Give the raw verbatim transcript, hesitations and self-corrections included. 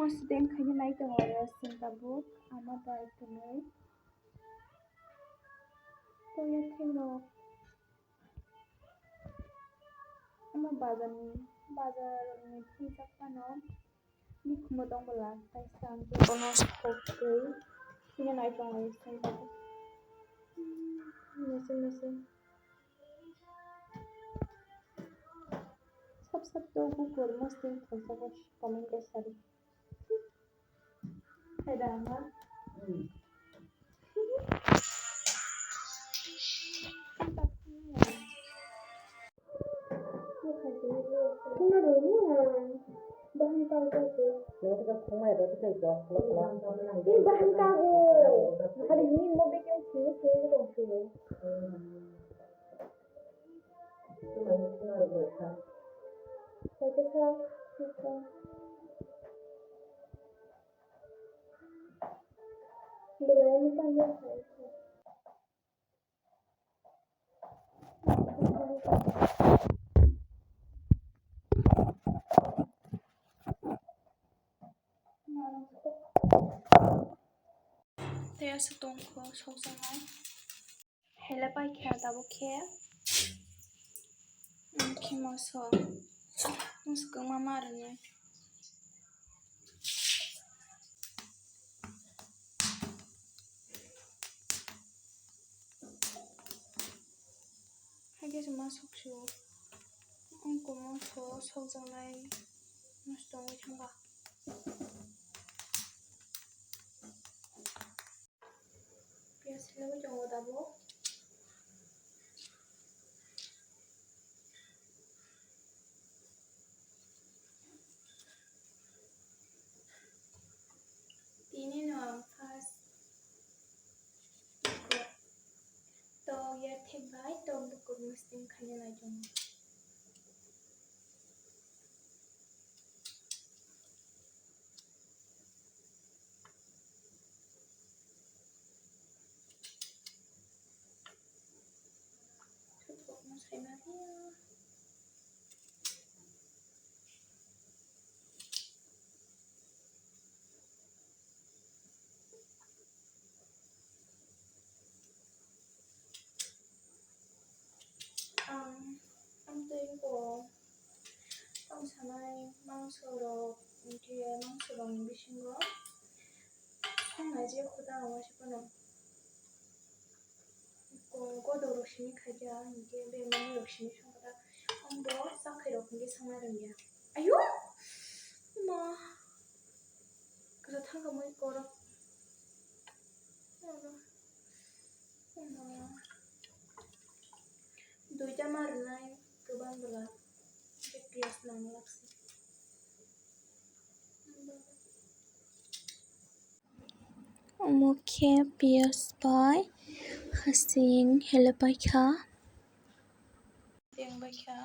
Student khaina nai tongo oro chwng tabuk ama bai tongwi. Toya thengrok ama bazarni, bazarni phunjak phano. Mikhumo tong bwla, kaisa ang khe bono sokgwi phina nai tongo, seng tabuk. Mese mese. Sab sab to kukur mosting thangsa bo comment kaisa di. Hai da ma. Bahan kago. Hari ini mau bikin sini sini dong sini. Baca sa. Belai mochang ya. Tei aswk tongkho sokjaknai. Hele paikha tabuk khe. Khe moso. Moso kwma ma rwnai. Haikhe se ma soksu. Wngkhe moso sokjaknai. Moso tongwi thangkha. Piyaj selaiwi tongo tabuk. Tini no ang first tok ya thek bai tok bukur musting khaina nai tongo. Ang, ang tei bo tong sanai mangso rok, hinkhe mangso rokni bisingo songnai je khuda ang waisa phano ko-, godok rok simi khaikha, hinkhe bemani rok simi songkha, ang bo chakhai rok hinkhe songna rwngya. Ayo! Ma! Kwchak thangkha moi korok. Duita ma rwnai kwbang bwla, hwnkhe piyaj nang lakse. Omo khe piyaj bai hasing hele paikha. Teng baikha.